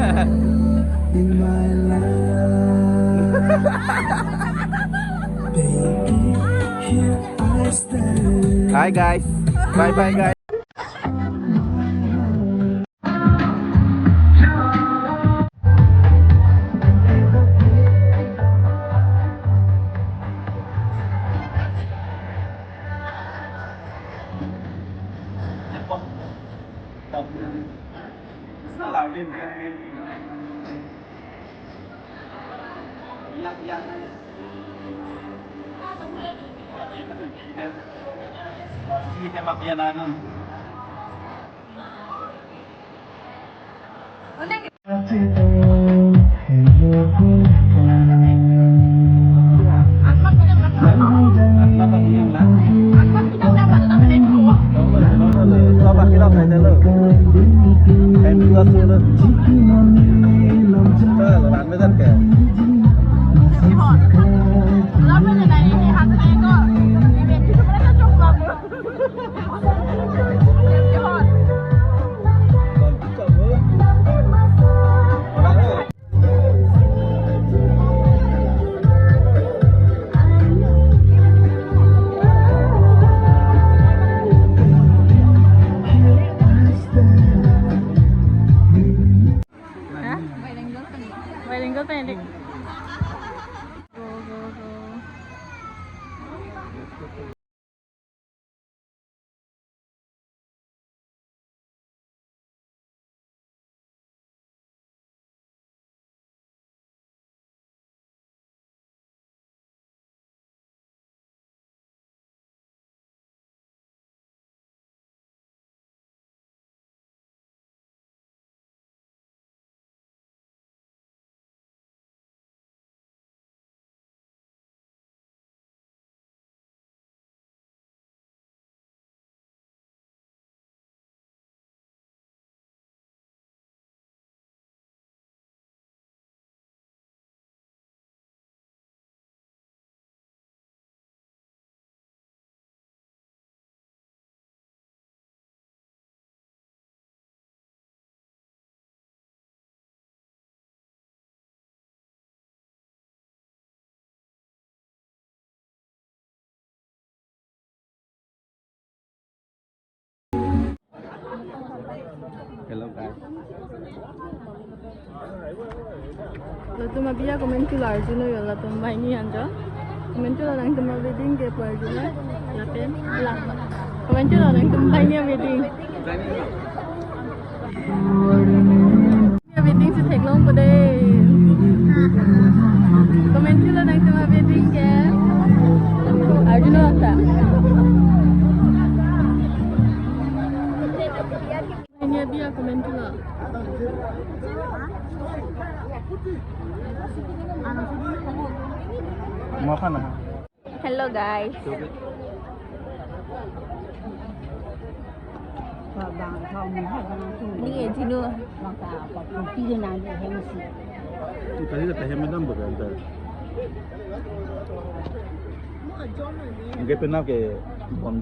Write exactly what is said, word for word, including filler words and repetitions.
Hi guys. Bye bye guys. Hah? Wide angle pendek. Go, go, go. Hello guys. Latum abi a-comment kelar juno yo latum banghini anjo. Comment kelar nangtum a-wedding ke pu arjulo. Lapen la. Comment kelar nangtum banghini a-wedding. Wedding si theklongpo dei. Comment kelar nangtum a-wedding ke. Arjuno ta. Ini dia comment kelar. Makan ah. Hello guys. Ni e jinu. Tadi kata hem dam bukan ter. Mungkin pernah ke bon.